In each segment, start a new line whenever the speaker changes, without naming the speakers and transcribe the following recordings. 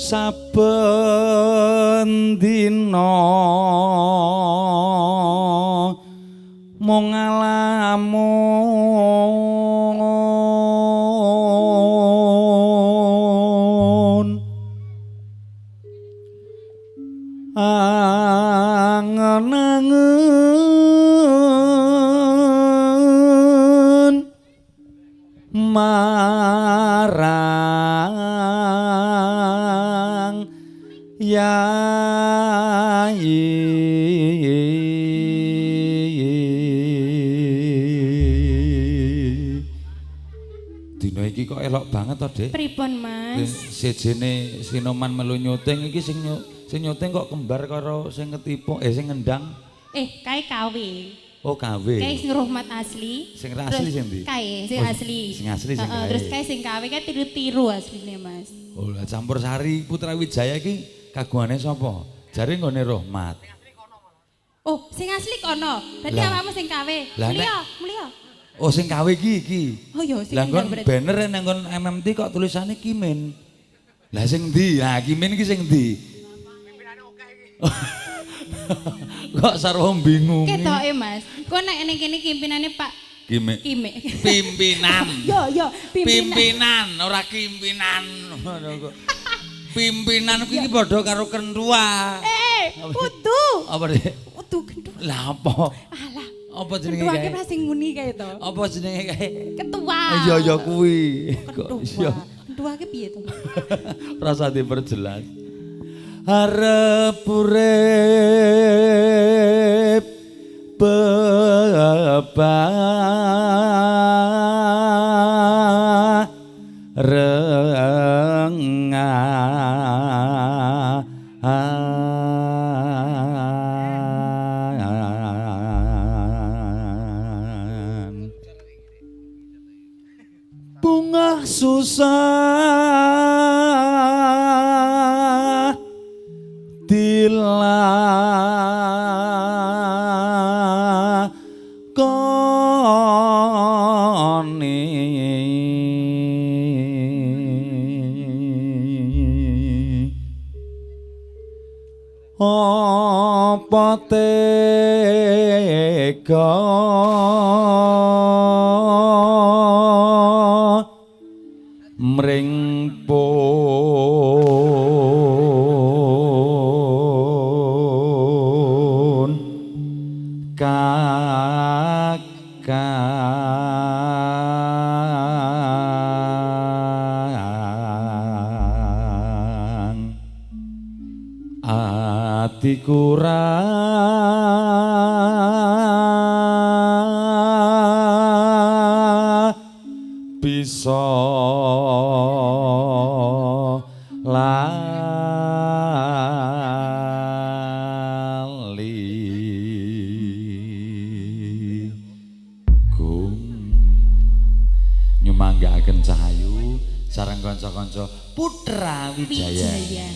Saben dina mung ngalamun angen-angen marang yai. Dina iki kok elok banget to, Dik?
Pripun, Mas?
Sejene sinoman melu nyuting iki sing nyuting kok kembar karo sing ketipu, sing ngendang.
Kae KW.
Oh, KW.
Kae sing Rohmat asli.
Sing asli sing ndi?
Kae sing asli.
Sing asli sing kae.
Terus kae sing KW kae tiru-tiru asline, Mas.
Oh, lah campur sari Putra Wijaya iki kagungane sapa? Jare nggone Rohmat.
Oh, sing asli kono. Berarti awakmu sing KW. Mliya, mliya.
Oh, sing KW iki iki.
Oh iya, sing
lah nggon banner nang nggon MMT kok tulisane Kimin. Lah sing ndi? Lah Kimin iki sing ndi?
Pimpinane akeh iki.
Kok sarwa bingung.
Ketoke, Mas. Kok nek ning kene pimpinane Pak
Kime.
Kime.
Pimpinan.
Yo yo, pimpinan.
Pimpinan, ora kimpinan. Pimpinan kuwi iki padha karo kentua.
Kudu.
Apa, Dik?
Kudu kentua.
Lah apa?
Alah.
Apa jenenge kae?
Ketua ki sing muni kae to.
Apa jenenge kae?
Ketua.
Iya ya kuwi.
Kok iya. Ketua ki piye to?
Rasa diperjelas. Arep urip bebarengan bungah susah dilakoni apa tega mring pun kakang atiku ra bisa lali. Gung nyumanggaaken cahayu sareng kanca-kanca Putra Wijaya.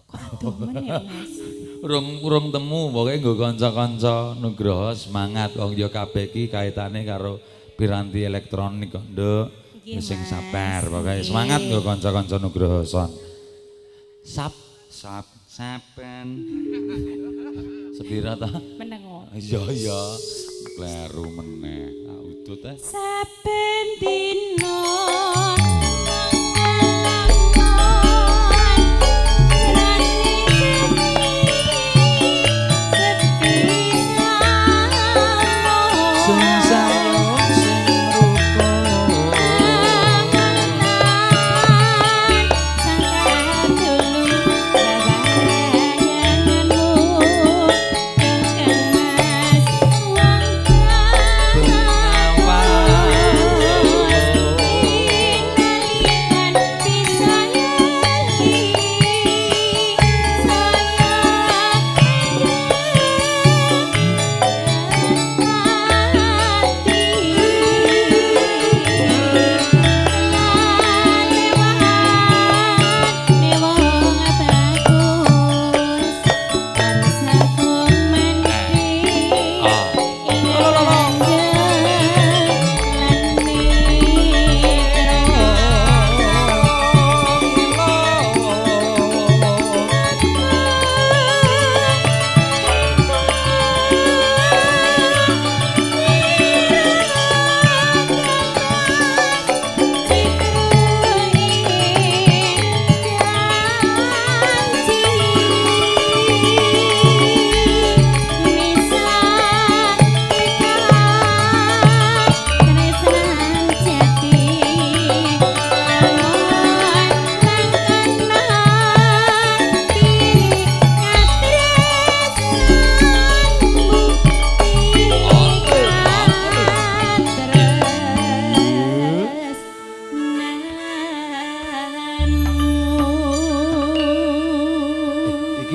Kok adoh men ya, Mas?
Urung temu pokoke nggo kanca-kanca Nugroho semangat wong ya kabeh iki kaitane karo piranti elektronik kok, Nduk. Sing sabar pokoke semangat nggo kanca-kanca Nugroho son. Sap sap saben. Sepira ta?
Meneng kok.
Iya iya. Kleru meneh. Ah udut eh.
Saben dina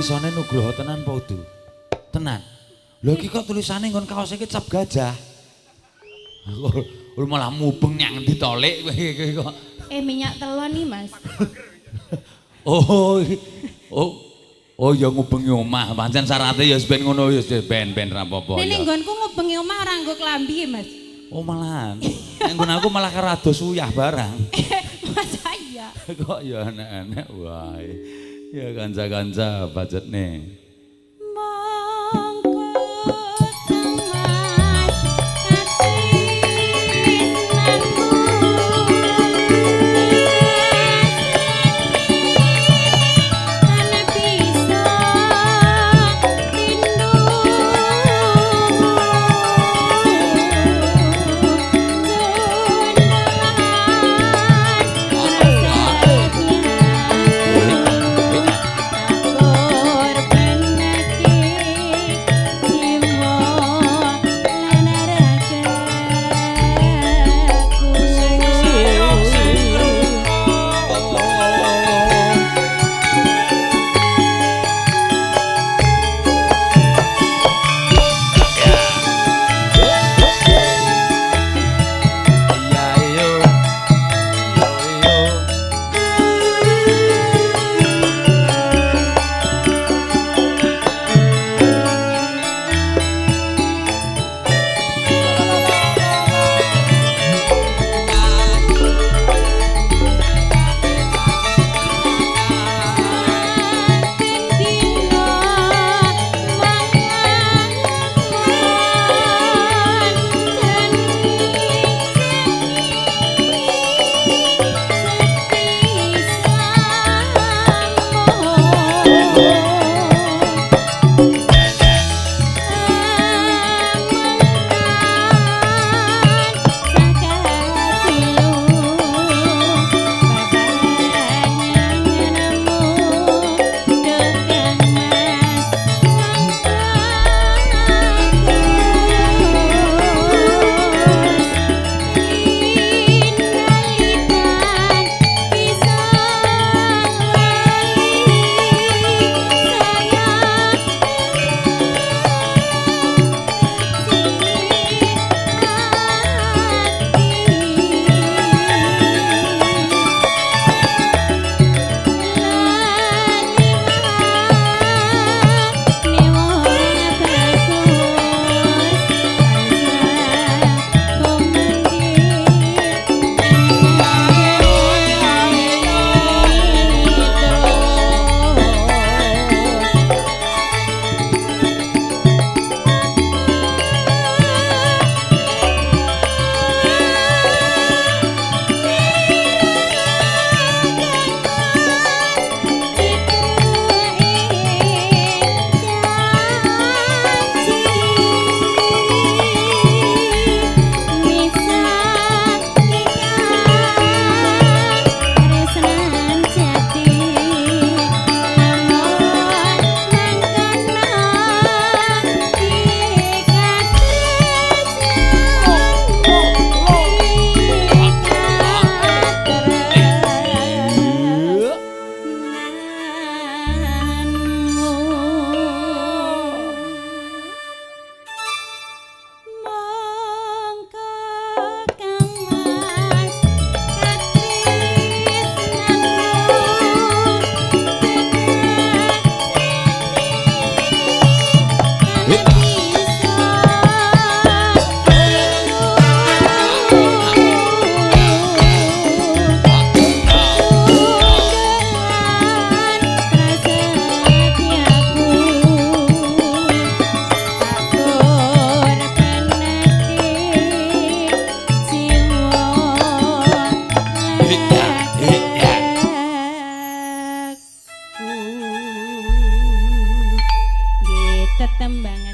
isone Nugroho tenan apa udu? Tenan. Lho iki kok tulisane nggon kaos iki cap gajah. Aku malah mubeng nyang endi to Lek kowe iki kok.
Minyak telon nih, Mas.
Oh. Oh. Oh ya ngubengi omah, pancen syarate ya ben ngono ya ben-ben ra apa-apa.
Nek ning nggonku ngubengi omah ora nggo klambi, Mas.
Oh malahan. Nek nggon aku malah karo ados uyah barang.
Masa iya.
Kok ya enek-enek wae. Ya kanca-kanca budgetne.
Monggo Kang Mas katresnanmu tan bisa tindu Tetembangan.